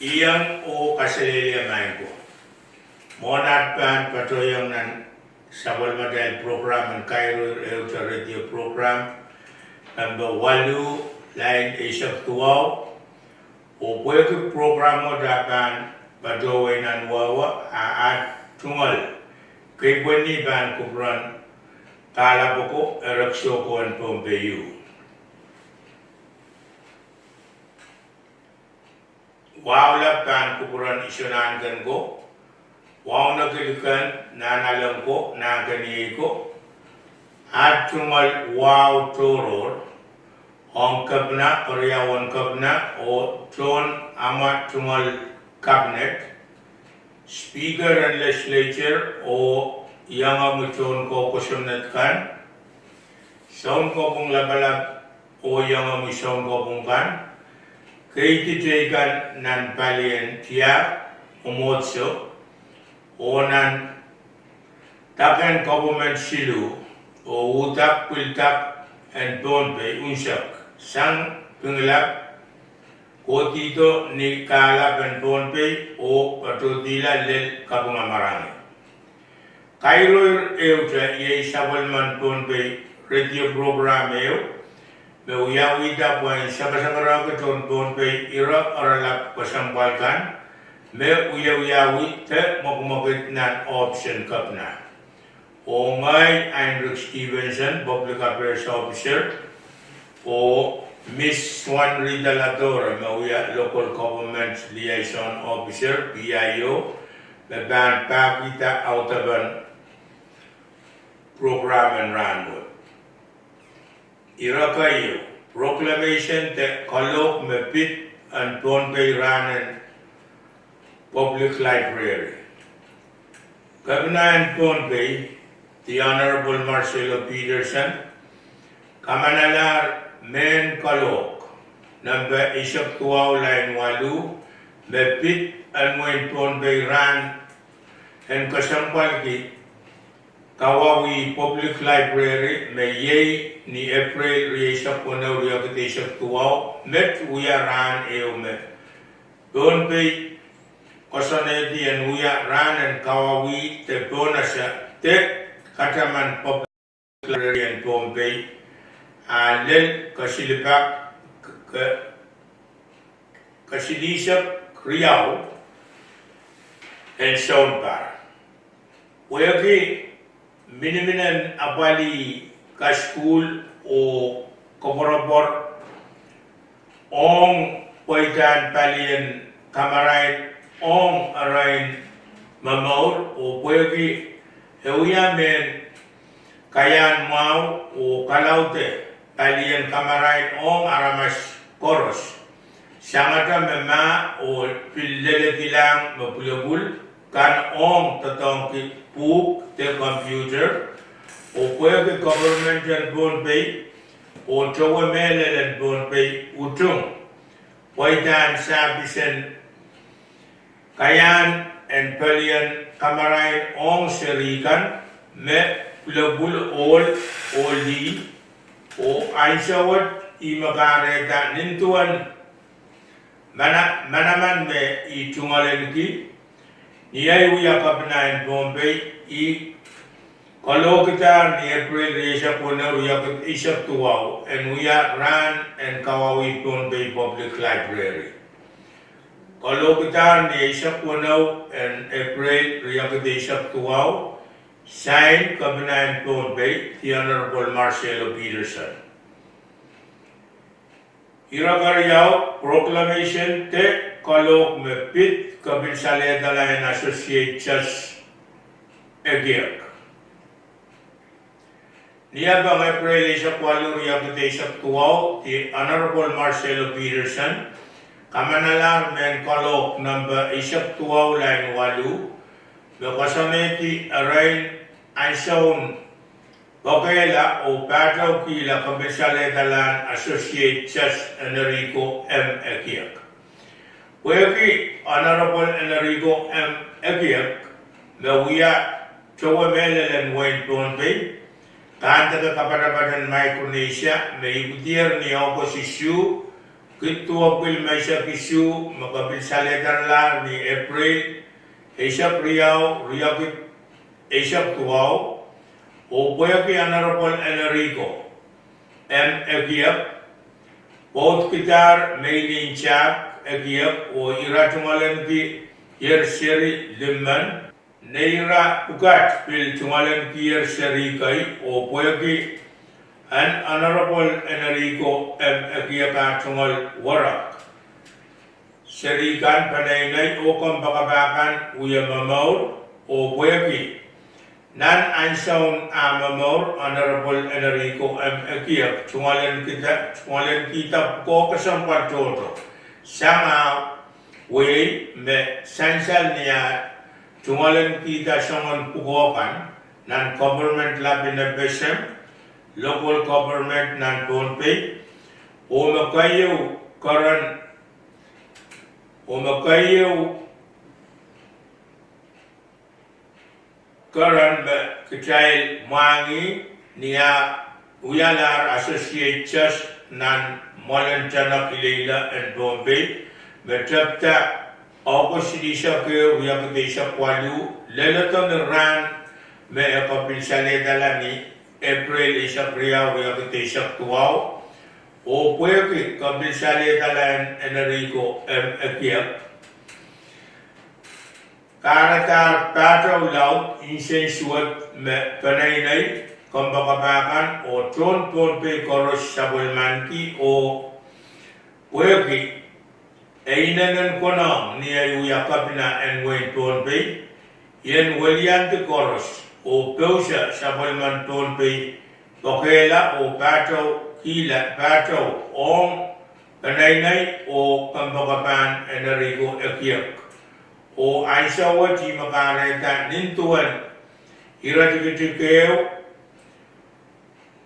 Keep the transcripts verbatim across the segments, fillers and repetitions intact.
Iang oh kaselehlie maing ko. Mwohn at pahn patohiong nan sapwellimatail program en Kairoir Ehute radio program, mempe waluh, lain eisek duwau, oh pwehki program wet ah pahn patohwei nan wehwe, a at tungoal keipweni pahn kupwuren kahlap oko, erekiso ko en Pohnpei ieu. Wahu lap pahn kupwuren Isonahnken ko, Waunekiliken, Nahnalek ko, Nahnkeniei ko, at tungoal wahu tohrohr, ong kepina, keriaun kepina, oh tohn amwa tungoal cabinet, speaker en legislature, oh iangami tohn ko kosonned kan, sounkopwung lapalap, oh iangami sounkopwung kan, keidi teikan nan palien tiahk, mwomwohdiso, oh nan dake en koperment siluh, oh uhdahn pwildak en Pohnpei unsek, sang Pingelap, kohdihdo ni kahlap en Pohnpei, oh patohdihla lel kaping en marain. Kairoir Ehute iei sapwellimen Pohnpei radio program ehu, me wiawihda pwehn sakasakarehki tohn Pohnpei ire oaralap kesempwal kan, me wiewiawi de mwekimwekid nan ohpis en kepina. Oh ngehi Heinrich Stevenson, Public Affairs Officer, oh Miss Swan Rita Ladore, me wia Local Government Liaison Officer, P I O, me pahn pahkihda audepen program en rahnwet. Ire keieu, proclamation de kalohk me pid en Pohnpei rahn en Public Library. Kepina en Pohnpei, the Honorable Marcello Peterson, kamanalahr mehn kalohk, nempe eisek duwau, lain waluh, me pid en wehin Pohnpei rahn en kesempwalki kawauwi Public Library, me iei ni Epreil rieisek weneu, riekid eisek duwau, met wia rahn ehu me Pohnpei koasoanehdi en wia rahn en kawauwi de pohnese de kataman Public Library en Pohnpei, a lel kesilipak, ke- kesilihsek riau en sounpar. Pwehki miniminen apwalih kasukuhl oh koapworopwor ong pweidahn palien kamarain ong arail momour, oh pwehki e wia mehn kaiahn mwahu oh kalaude palien kamarain ong aramas koaros, sangete me mah oh pil lelehdihlahng me pwulopwul kan ong doadoahngki pwuhk de computer, oh pwehki koperment en Pohnpei oh towe mehlel en Pohnpei utung pweidahn sahpisen kaiahn en palien kamarain ong seri kan me pwulopwul ohl oh lih, oh ansou wet ih me kahrehda nin duwen mana- manaman me I tungoalenki, ni ei wia kepina en Pohnpei, I kalohkidahr ni Epreil rieisek weneu, riekid eisek duwau, en wia rahn en kawauwi Pohnpei Public Library. Kalohkidahr ni eisek weneu en Epreil riekid eisek duwau, sain kepina en Pohnpei, the Honorable Marcello Peterson. Ire keriau, proclamation de kalohk me pid kepin salehdala en Associate Judge ekiek. Ni apeng Epreil eisek waluh, riekid eisek duwau, the Honorable Marcello Peterson kamanalahr mehn kalohk nempe eisek duwau, lain waluh, me koasoanehdi erein ansoun pokehla oh pahtoukihla kepin saledalahn Associate Judge Enrico M. Ekiek. Pwehki Honorable Enrico M. Ekiek me wia towe mehlel en wehin Pohnpei, Kahndeke Kapatapat en Maikronesia, me ipwidier ni Ohkos isuh, kid duwepwiki limeisek isuh me kopil salehdaralahr ni April eisek riau, riekid eisek duwau, oh pwehki Honorable Enrico M. Ekiek, pwoudkidahr meininkihda Ekiek oh ira tungoalenki ier seri limen, neira pwukat pil tungoalenki ier seri kei, oh pwehki en Honorable Enrico M. Ekiek ah tungoal werek, seri kan, peneinei oh kompoakapah kan wie momour, oh pwehki nan ansoun ah momour Honorable Enrico M. Ekiek tungoalenkihda, tungoalenkihda pwukoa kesempwal tohto, sang ah wehi me sansal ni ah tungoalenkihda soangen pwukoa kan nan government lap en FSM, local government nan Pohnpei, oh me keieu keren, oh me keieu keren me kitail mwahngih ni ah wialahr Associate Judge nan Mwoalen Tenek Ileile en Pohnpei, me tepda August silihsek ehu, riekid eisek waluh, leledo ni rahn me e kopil salehdala ni April eisek riau, riekid eisek duwau, oh pwehki kopil salehdala en Enrico M. Ekiek, kahrehdahr pahtou laud nsensuwed me peneinei, kompoakapah kan oh tohn Pohnpei koaros sapwellimaniki, oh pwehki e inenen konehng ni ei wia kepina en wehin Pohnpei, I en weliandi koaros oh pousehla sapwellimen Pohnpei pokehla oh pahtou kihla, pahtou ong peneinei oh kompoakapahn Enrico Ekiek. Oh ansou wet I me kahrehda nin duwen iretikitik ehu,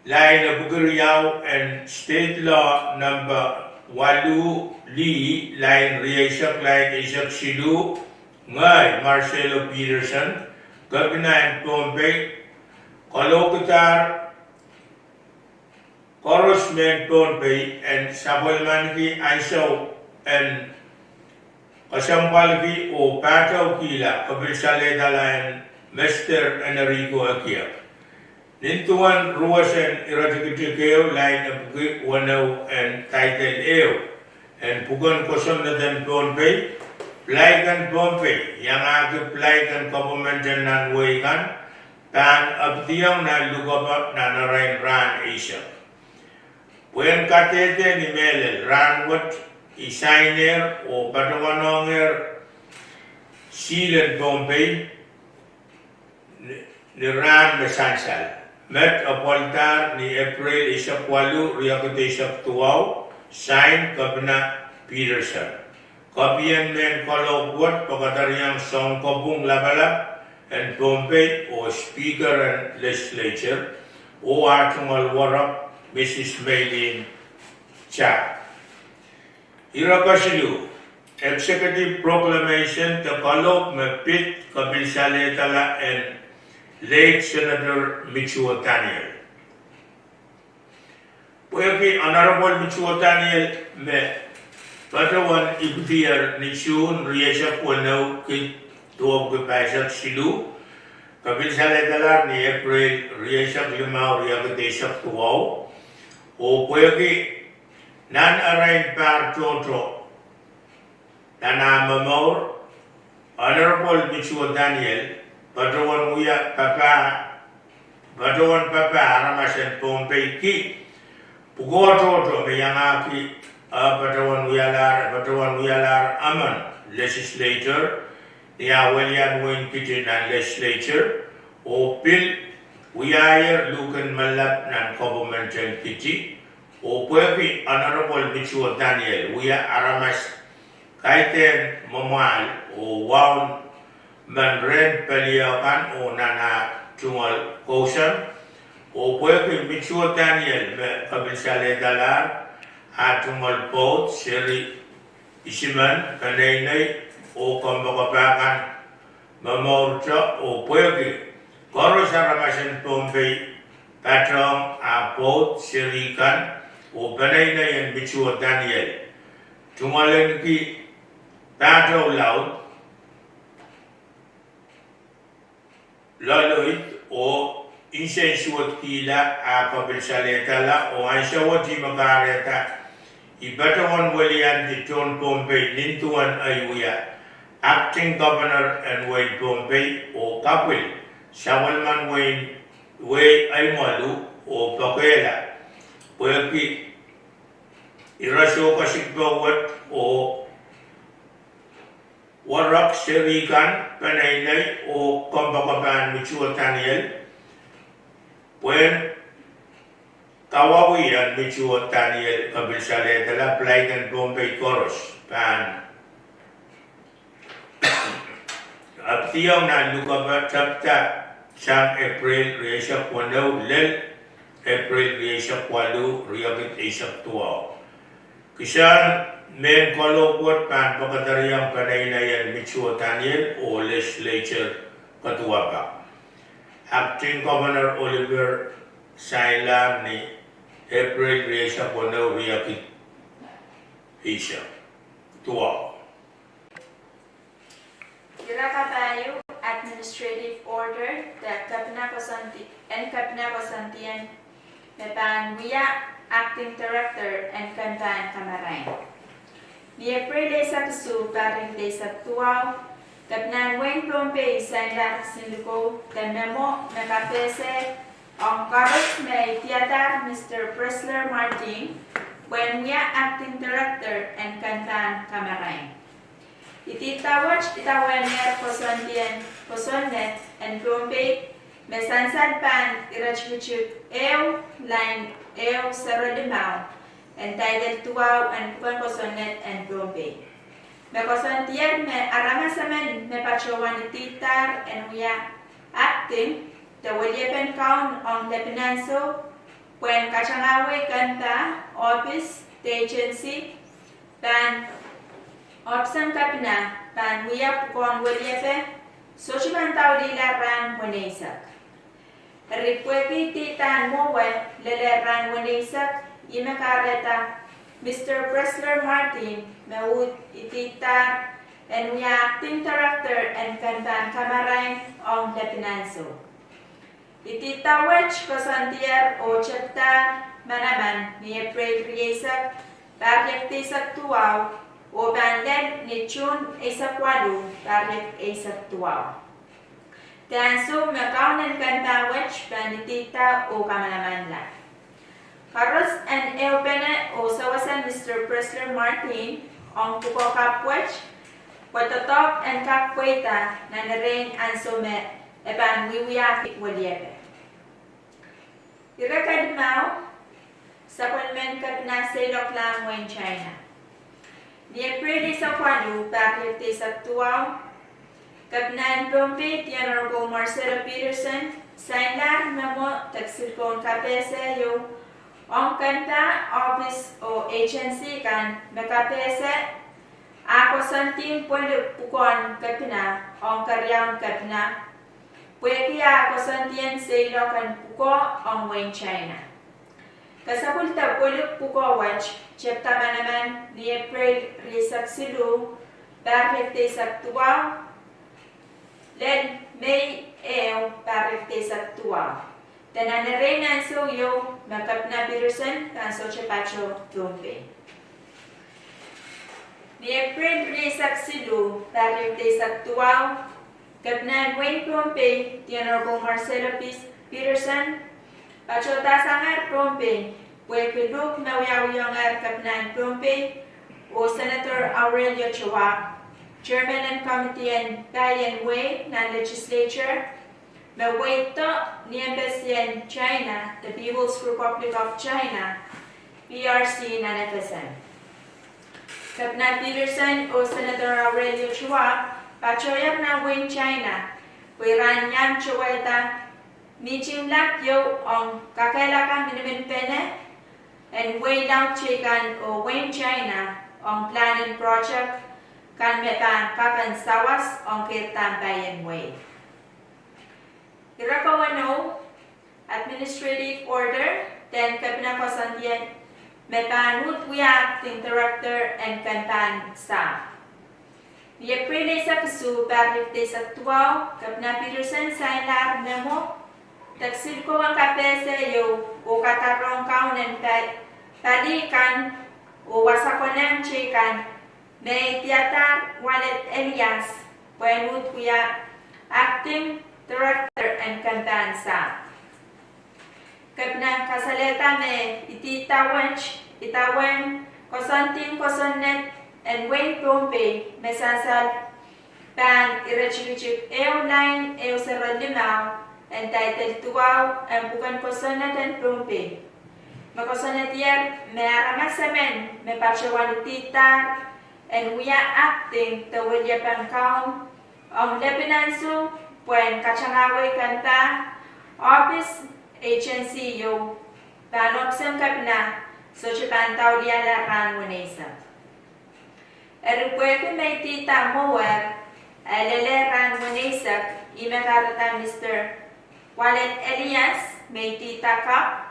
lain epwiki riau en State Law Number waluh lih, lain rieisek, lain eisek siluh, ngehi Marcelo Peterson, kepina en Pohnpei, kalohkidahr koaros mehn Pohnpei en sapwellimaniki ansou en kesempwalki oh pahtou kihla kopil salehdala en Mister Enrico Ekiek. Nin duwen ruwesen iretikitik ehu, lain epwiki weneu en title ehu en pwuken kosonned en Pohnpei, Pilai kan Pohnpei, iangahki pilai kan koperment en nan wehi kan, pahn epdiong nan lukepe nan arail rahn eisek. Pwehn kadehde ni mehlel, rahnwet I sainer oh patohwanohngehr sihl en Pohnpei ni, ni rahn me sansal. Met apwaldahr ni April eisek waluh, riekid eisek duwau, sain Kepina Peterson. Kopien mehn kalohk wet pwe kadariong Sounkopwung Lapalap en Pohnpei oh Speaker en Legislature, oh ah tungoal werek Mrs Meilin Chah. Ire kesiluh, executive proclamation de kalohk me pid kopil salehdala en Late Senator Mituo Daniel. Pwehki Honorable Mituo Daniel me patohwan ipwidier ni June rieisek weneu, kid duwepwiki pahisek siluh, kopil salehdalahr ni April rieisek limau, riekid eisek duwau, oh pwehki nan arail pahr tohto nan ah momour, Honorable Mituo Daniel patohwan wia papah, patohwan papah aramas en Pohnpei ki pwukoa tohto me iangahki, eh, patohwan wialahr, patohwan wialahr emen legislator ni ah welian wehin Kiti nan legislature, oh pil wiahier luhk en mehlap nan koperment en Kiti, oh pwehki Honorable Mituo Daniel wia aramas kaidehn mwamwahl oh waun men rehn pelio kan oh nan ah tungoal kousoan, oh pwehki Mituo Daniel me kopil salehdalahr, ah tungoal pwoud seri isimen, peneinei oh kompoakapah kan momourte, oh pwehki koaros aramas en Pohnpei patohng ah pwoud seri kan oh peneinei en Mituo Daniel tungoalenki pahtou laud, loaloid oh nsensuwedkihla ah kapilsalehdala oh ansou wet I me kahrehda I patohwan weliandi tohn Pohnpei nin duwen ei wia Acting Governor en wehin Pohnpei oh kapil sapwellimen wehi, wehi ei mwalu oh pokehla pwehki ire soh kesiluh wet oh werek seri kan, peneinei oh kompoakepahn Mituo Daniel, pwehn kawauwih en Mituo Daniel kapilsalehdala, pilai kan Pohnpei koaros pahn apwdiong nan lukepe tepda sang April rieisek weneu lel April rieisek waluh, riekid eisek duwau. Kisehn mehn koaros wet pahn pekedereiong peneinei en Mituo Daniel oh legislature kaduwapak. Acting Governor Oliver sainlahr ni April rieisek weneu, riekid eisek duwau. Ire kapahieu administrative order de kepina koasoandi, en kepina koasoandi en me pahn wia Acting Director en kempahn kamarain. Ni April eisek isuh, pahr riekid eisek duwau, kepinahn wehin Pohnpei sainlahr kisin likou de memo me kapehse ong koaros me idiadahr Mister Presler Martin pwehn wia Acting Director en kempahn kamarain. Idihda wet idawehn koasoandien kosonned en Pohnpei me sansal pahn iretikitik ehu, lain ehu sero limau en taidel duwau en pwuken kosonned en Pohnpei. Me koasoandier me aramas emen me patohwan idihdahr en wia acting de weliepen kaun ong lepin ansou pwehn katangahwei kempah, ohpis de agency pahn ohpisen kepina pahn wia pwukoahn weliepe sohte pahn daulihla rahn weneisek. Eri pwehki idihda mwowe lel rahn weneisek, ih me kahrehda Mister Presler Martin me uhd idihdahr en wia Acting Director en kempahn kamarain ong lepin ansou. Idihda wet koasoandier oh tepdahr manaman ni April rieisek, pahr riekid eisek duwau, oh pahn lel ni June eisek waluh, pahr riekid eisek duwau, de ansou me kaun en kempah wet pahn idihda oh kamanamanla. Koaros en ehupene oh sewese Mister Presler Martin ong pwukoa kapw wet pwe doadoahk en kak pweida nan erein ansou me e pahn wiewiahki weliepe. Ire kalimau, sapwellimen kepina seiloaklahng wehin China. Ni April eisek waluh, pahr riekid eisek duwau, kepinahn Pohnpei, The Honorable Marcelo Peterson, sainlahr memo de kisin likou en kapehse ieu ong kempah, ohpis oh agency kan me kapehse ah koasoandi pwelip pwukoahn kepina ong keriaun kepina pwehki ah koasoandien seiloak en pwukoa ong wehin China. Kesepwilda pwelip pwukoa wet tepda manaman ni April rieisek siluh, pahr riekid eisek duwau, lel Mei ehu, pahr riekid eisek duwau, de nan erein ansou ieu me Kepina Peterson pahn sohte patoh Pohnpei. Ni April rieisek siluh, pahr riekid eisek duwau, Kepinahn wehin Pohnpei, The Honorable Marcelo P-, Peterson, patohdasangehr Pohnpei pwehki luhk me wiawihongehr Kepinahn Pohnpei oh Senator Aurelio Chouab, Chairman en Committee en Paien Wehi nan Legislature, me weido ni Embassy en China, the People's Republic of China, P R C, nan F S M. Kepina Peterson oh Senator Aurelio Chouab patohier nan wehin China pwe ira en iang towehda mihting lap ieu ong kakehlaka miniminpene en wehi laud teikan oh wehin China ong pilahn en project kan me pahn kak en sawas ong keirdahn paien wehi. Ire kawenou, administrative order, de en kepina koasoandien me pahn uhd wia Acting Director en kempahn sahpw. Ni Epreil eisek isuh, pahr riekid eisek duwau, Kepina Peterson sainlahr memo de kisinlikou en kapehse ieu oh kadarohng kaun en pa-, pali kan oh wasa konehng teikan me idiadahr Waled Elias pwehn uhd wia Acting Director en kempahn sahpw. Kepina kasalehda me idihda wet idawehn koasoandi en kosonned en wehin Pohnpei me sansal pahn iretikitik ehu lain ehu sero limau, en taidel duwau en pwuken kosonned en Pohnpei, me koasonedier me aramas emen me patohwan idihdahr en wia acting de weliepen kaun ong lepin ansou pwehn katangahwei kempah ohpis agency ieu pahn ohpis en kepina sohte pahn dauliala rahn weneisek. Eri pwehki me idihda mwowe, e lel rahn weneisek, ih me kahrehda Mister Waled Elias me idihda kapw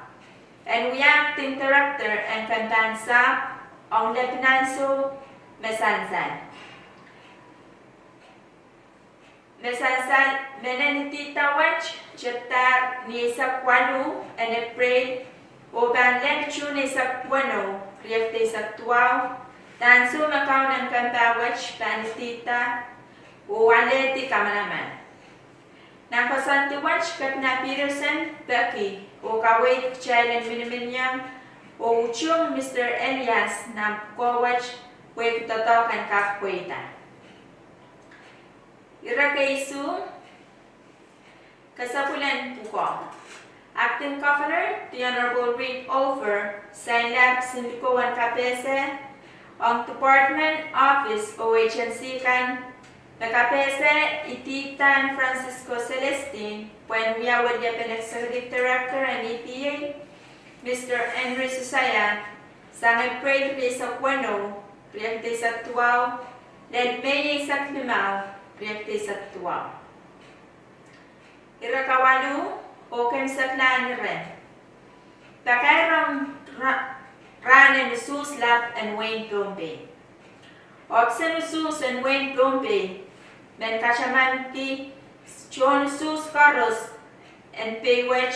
en wia Acting Director en kempahn sahpw ong lepin ansou me sansal. Me sansal, me nen idihda wet tepdahr ni eisek waluh en Epreil oh pahn lel June eisek weneu, riekid eisek duwau, de ansou me kaun en kempah wet pahn idihda oh alehdi kamanaman. Nan koasoandi wet, Kepina Peterson peki oh kaweid kitail en miniminiong oh utung Mister Elias nan pwukoa wet pwehki doadoahk en kak pweida. Ire keisuh, kesempwal en pwukoa. Acting Governor, the Honorable Reed Oliver, sainlahr kisinlikou en kapehse ong department, office oh agency kan me kapehse idihda Francisco Celestine pwehn wia weliepen Executive Director en E P A, Mister Henry Susaia, sang Epreil rieisek weneu, riekid eisek duwau, lel Mei eisek limau, riekid eisek duwau. Ire kawaluh oh kemwseklahn ire, pakairong ra-, rahn en usuhs lap en wehin Pohnpei. Ohpis en usuhs en wehin Pohnpei men katamanki tohn usuhs koaros en pei wet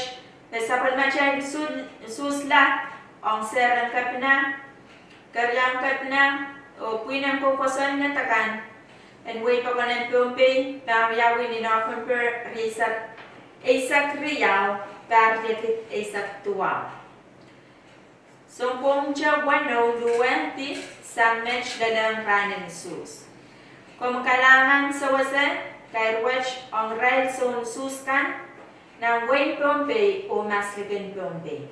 me sapwellimatail usuhs lap ong sehr en kepina, keriaun kepina, oh pwihn en koukosonned akan en wehi pokon en Pohnpei pahn wiawi ni November rieisek, eisek riau, pahr riekid eisek duwau. Sounpwong te weneu luwehdi sang met lelohng rahn en usuhs. Komw kalahngan sewese kair wet ong irail soun usuhs kan nan wehin Pohnpei oh maslikin Pohnpei.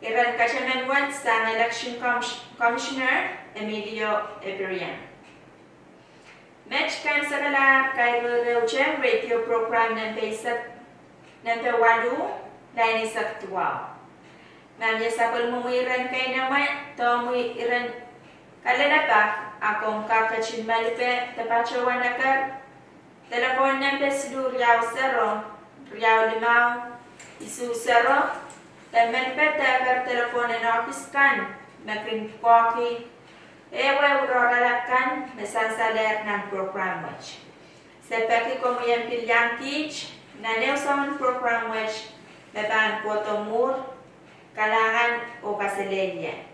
Iren kataman wet sang Election Com-, Commissioner Emilio Eberian. Met kemwseklahr kair rerehte radio program nempe eisek, nempe waluh, lain eisek duwau. Ma mie sapwellimomwi iren keinemwe de omwi iren kalelapak, a komw kak ketin malipe de patohwan eker delepwohn nempe siluh riau sero, riau limau, isuh sero, de malipe de eker delepwohn en ohpis kan me kin pwukoahki ehuehu oaralap kan me sansalehr nan program wet. Se peki komwi en pil iang kiht nan ehu soangen program wet me pahn kohdo mwuhr. Kalahngan oh kaselehlie.